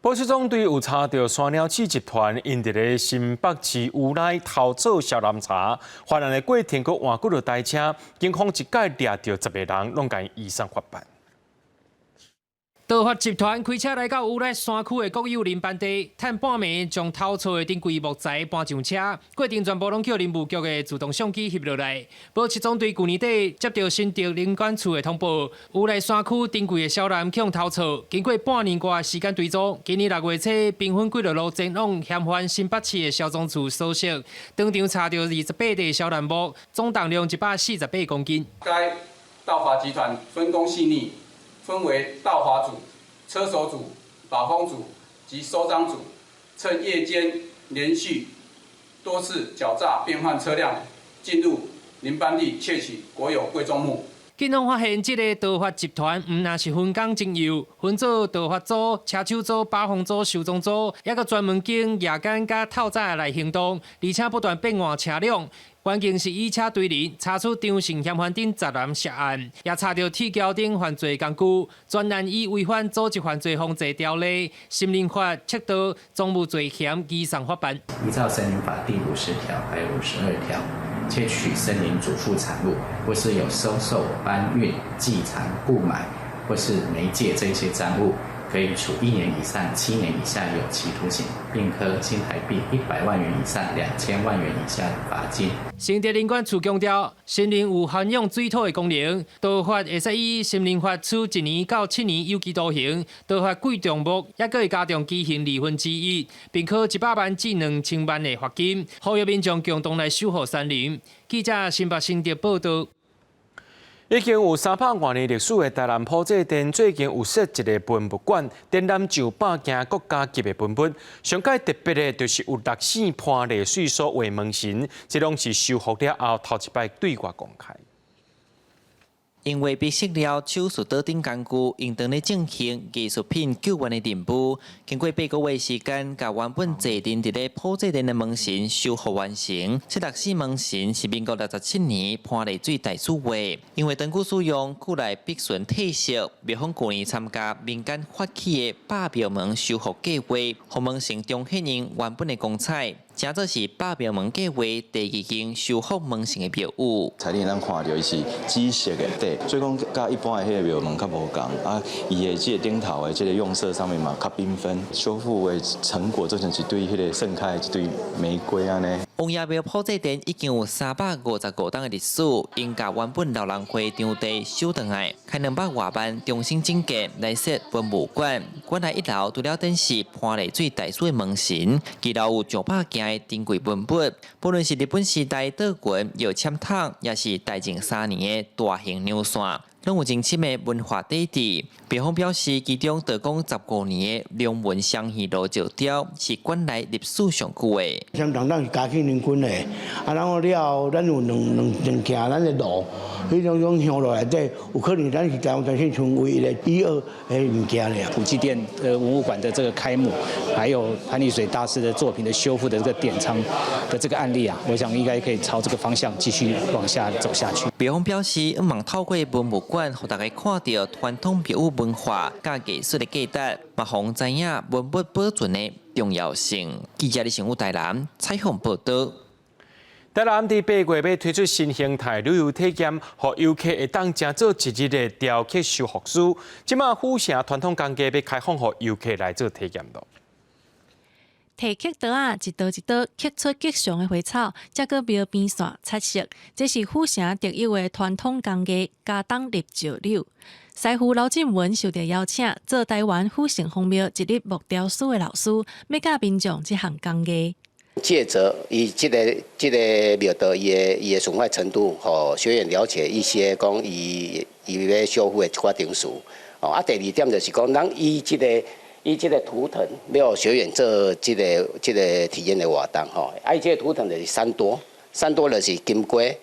保七總隊有查著山鳥鼠集團𪜶佇咧新北市烏來偷做蕭南茶，犯案的過程閣換幾落台車，警方一擺掠著10個人，攏共移送法辦。盜伐集團開車來到烏來山區的國有林班地，趁半暝將偷採的珍貴木材搬上車，過程全部攏予林務局的自動相機翕落來。保七總隊舊年底接到新竹林管處的通報，烏來山區珍貴的蕭楠予偷採，經過半年外時間追蹤，今年6月初兵分幾條路前往嫌犯新北市的蕭總處搜索，當場查著28塊蕭楠木，總重量148公斤。該盜伐集團分工細膩。分為盜伐組、車手組、把風組及收贓組，趁夜間連續多次狡詐變換車輛進入林班地竊取國有貴重木。警方發現，這個盜伐集團毋但是分工精幼，分做盜伐組、車手組、把風組、收贓組，抑閣專門經夜間佮透早來行動，而且不斷變換車輛。關鍵是以車追人，查出張姓嫌犯等10人涉案，也查著鐵鉤等犯罪工具，全案以違反組織犯罪防治條例、森林法竊盜、贓物罪嫌移送法辦。依照森林法第50條還有52條，竊取森林主副產物，或是有收受、搬運、寄藏、購買或是媒介這些贓物，可以處1年以上7年以下有期徒刑，並科新台幣100萬元以上2000萬元以下罰金。新竹林管處強調，森林有涵養水土的功能，盜伐會使依森林法處1年到7年有期徒刑，盜伐貴重木抑閣會加重其刑1/2，並科100萬至2000萬的罰金，呼籲民眾共同來守護山林。記者新北新竹報道。已經有300外年歷史的台南埔仔殿，最近有設一个文物館，展覽上百件國家級的文物。上蓋特別的，就是有六四潘麗水所畫門神，這攏是修復了後頭一擺對外公開。因為被失了手術刀等工具，應當咧進行藝術品救援的任務。經過8個月時間，共原本坐鎮佇咧埔仔殿的門神修復完成。這六四門神是民國67年潘麗水大師畫，因為長久使用，舊內筆順褪色。廟方舊年參加民間發起的百廟門修復計劃，予門神重現𪜶原本的光彩。這做是百廟門計劃第二間修復門神的廟宇。彩鈴咱看著伊是紫色的，對，所以講佮一般的彼个廟門較無仝啊，伊的這个頂頭的這个用色上面嘛較繽紛，修復的成果就像一對彼个盛開一對玫瑰按呢。王爺廟埔仔殿已經有355冬的歷史，𪜶共原本老人會場地收轉來，開200外萬重新整建來設文物館。館內一樓除了展示潘麗水大師的門神，二樓有上百件的珍貴文物，不論是日本時代倒滾藥籤筒，抑是大正三年的大型扭線，攏有真深的文化底蘊。廟方表示，其中道光15年的龍文雙魚爐石雕是館內歷史上久的。像人咱是嘉慶年間的，啊，然後了後咱有兩兩兩件咱的爐，彼種種香爐內底，有可能咱是台灣現存唯一的一二的物件咧。普濟殿的文物館的這個開幕，還有潘麗水大師的作品的修復的這個典藏的這個案例啊，我想應該可以朝這個方向繼續往下走下去。廟方表示，希望透過文物館，予大家看著傳統廟宇文化佮藝術的價值，嘛予人知影文物保存的重要性。記者李成武台南採訪報導。台南佇8月欲推出新形態旅遊體驗，予遊客會當成做一日的雕刻修復師。這馬府城傳統工藝欲開放予遊客來做體驗囉。提刻刀仔，一刀一刀刻出吉祥的花草，才閣描邊線擦色。這是府城特有的傳統工藝加冬入石榴。師傅劉進文受著邀請，做台灣府城隍廟一日木雕師的老師，欲教民眾這項工藝。借著伊這个這个廟的伊的損壞程度，予學員了解一些講伊伊欲修復的一寡程序。哦，啊，第二點就是講，咱以這个以這个圖騰，欲予學員做這个這个體驗的活動，吼。啊，伊這个圖騰就是三多，三多就是金龜，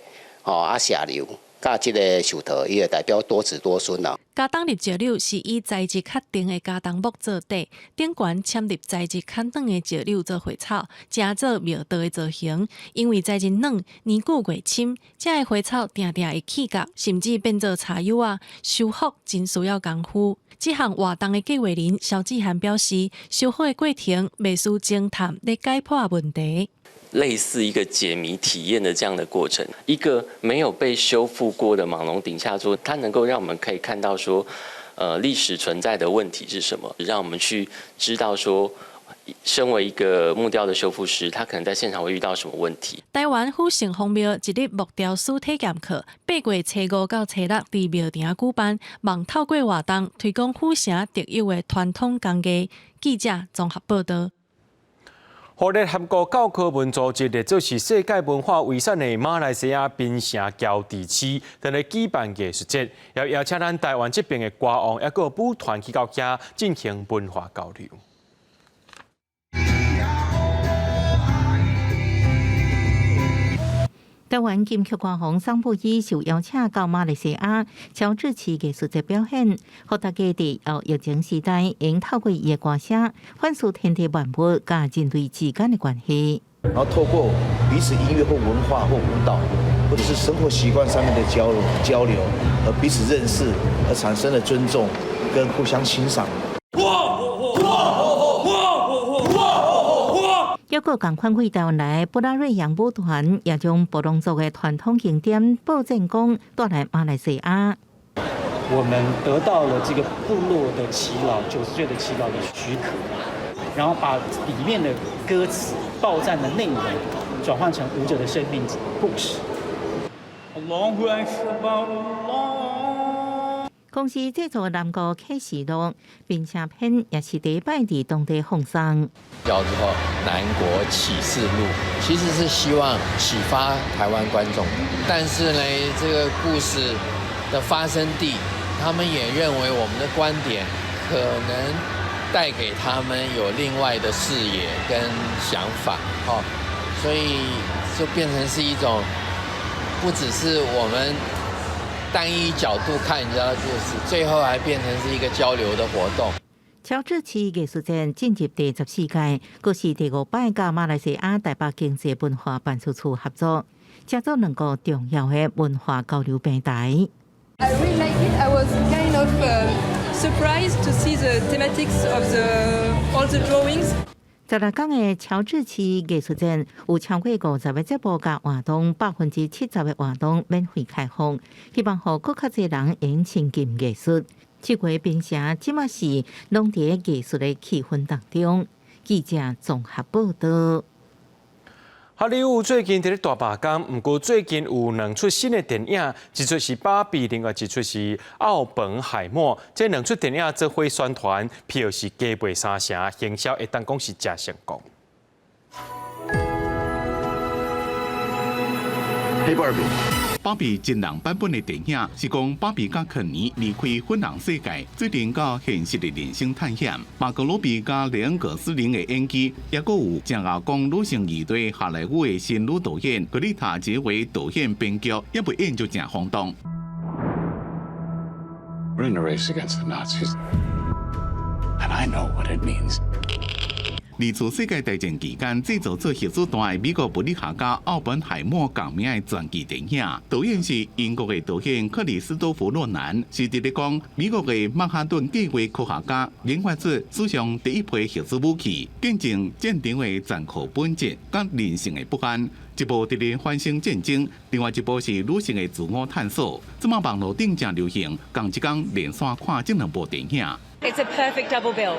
吼啊石榴。佮這个壽桃，伊會代表多子多孫啦。加冬入石榴是以材質較硬的加冬木做底，頂懸嵌入材質較軟的石榴做花草，成做廟道的造型。因為材質軟，年久月深，這个花草定定會起角，甚至變做柴油仔，修復真需要功夫。這項活動的計劃人蕭志涵表示，修復的過程袂輸偵探咧解破問題。類似一個解謎體驗的這樣的過程，一個沒有被修復過的蟒龍頂下座，它能夠讓我們可以看到說，歷史存在的問題是什麼，讓我們去知道說，身為一個木雕的修復師，他可能在現場會遇到什麼問題。台灣府城隍廟一日木雕師體驗課，8月初5到初6佇廟埕舉辦，望透過活動推廣府城特有的傳統工藝。記者綜合報導。予聯合國教科文組織列做是世界文化遺產的馬來西亞檳城喬治市，佇咧舉辦藝術節，也邀請咱台灣這邊的歌王抑閣舞團去到遐進行文化交流。台灣金曲歌王桑布伊受邀請到馬來西亞喬治市藝術節表演，予大家佇後疫情時代，會透過伊的歌聲，反思天地萬物佮人類之間的關係。然後透過彼此音樂或文化或舞蹈，或者是生活習慣上面的交流交流，和彼此認識而產生的尊重跟互相欣賞。抑閣仝款對台灣來布拉瑞揚舞團，也將布朗族的傳統經典《報戰功》帶來馬來西亞。我們得到了這個部落的耆老90歲的耆老的許可，然後把裡面的歌詞、報戰的內容轉換成舞者的生命故事。公司製作的南國啟示錄檳城篇，也是第一擺佇當地放送。叫做《南國啟示錄》，其實是希望啟發台灣觀眾。但是呢，這個故事的發生地，他們也認為我們的觀點可能帶給他們有另外的視野跟想法，所以就變成是一種，不只是我們單一角度看人家的故事，最後還變成是一個交流的活動。喬治市藝術節進入第14屆，閣是第五擺佮馬來西亞台北經濟文化辦事處合作，製作兩個重要的文化交流平台。 I really like it. I was kind of surprised to see the thematics of all the drawings. 16天的喬治市藝術節有超過50個節目佮活動，70%的活動免費開放，希望予閣較濟人會親近藝術。這回檳城這馬是攏佇藝術的氣氛當中。記者綜合報導。好萊塢最近佇咧大罷工，毋過最近有兩齣新的電影，一齣是《芭比》，另外一齣是《奧本海默》。這兩齣電影做伙宣傳，票是加賣三成，行銷會當講是誠成功。 Hey Barbie. 芭比真人版本的電影，是講芭比佮肯尼離開粉紅世界，做陣到現實的人生探險。馬格羅比佮雷恩葛斯林的演技，抑閣有正𠢕講女性議題好萊塢的新女導演格麗塔傑維導演編劇，這部演就誠轟動。 We're in a race against the Nazis, and I know what it means. 二次世界大戰期間製造出核子彈的美國物理學家奧本海默仝名的傳記電影，導演是英國的導演克里斯多弗諾蘭，是佇咧講美國的曼哈頓計劃科學家研發出史上第一批核子武器，見證戰場的殘酷本質佮人性的不安。一部佇咧反省戰爭，另外一部是女性的自我探索。這馬網路頂誠流行，仝一工連續看這兩部電影。 It's a perfect double bill.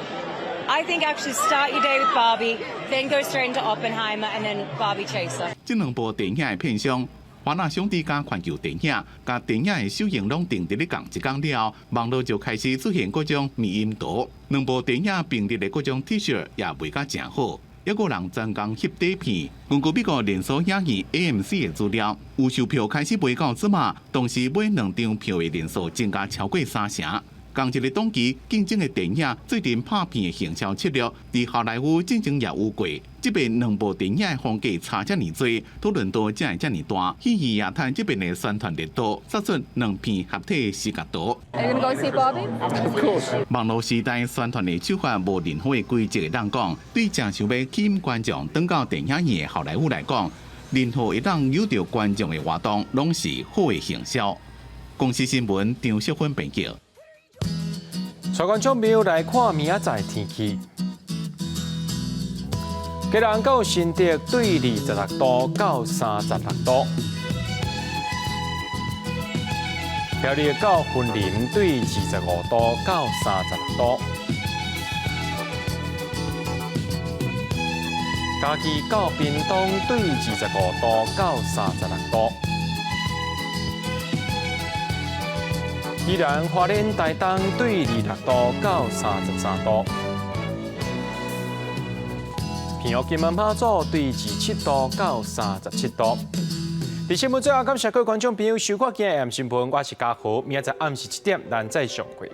I think actually start your day with Barbie, then go straight into Oppenheimer, and then Barbie chaser. 這兩部電影的片商，華納兄弟佮環球電影，共電影的首映攏定佇咧仝一工了後，網路就開始出現各種迷因圖。兩部電影並列的各種 T 恤也賣甲誠好，抑閣有人專工翕底片。根據美國連鎖影院 AMC 的資料，預售票開始賣到這馬，同時買兩張票的人數增加超過三成。仝一个檔期競爭的電影，最近拍片的行銷策略，佇好萊塢進前也有過。這擺兩部電影的風格差遮爾濟，討論度才會遮爾大。戲院也趁這擺的宣傳力度，殺出兩片合體的視覺圖。 Are you gonna go see Barbie? Of course. 網路時代宣傳的手法無任何的規則會當講，對誠想欲吸引觀眾轉到電影院的好萊塢來講，任何會當誘著觀眾的活動，攏是好的行銷。公視新聞張淑芬編輯。帶觀眾朋友來看明仔載天氣。基隆到新竹對26度到36度，苗栗到雲林對25度到36度，嘉義到屏東對25度到36度。宜蘭花蓮台東對26度到33度，屏東金門馬祖對27度到37度。佇新聞最後，感謝各位觀眾朋友收看今日的新聞，我是嘉豪，明仔載暗時7點，咱再相會。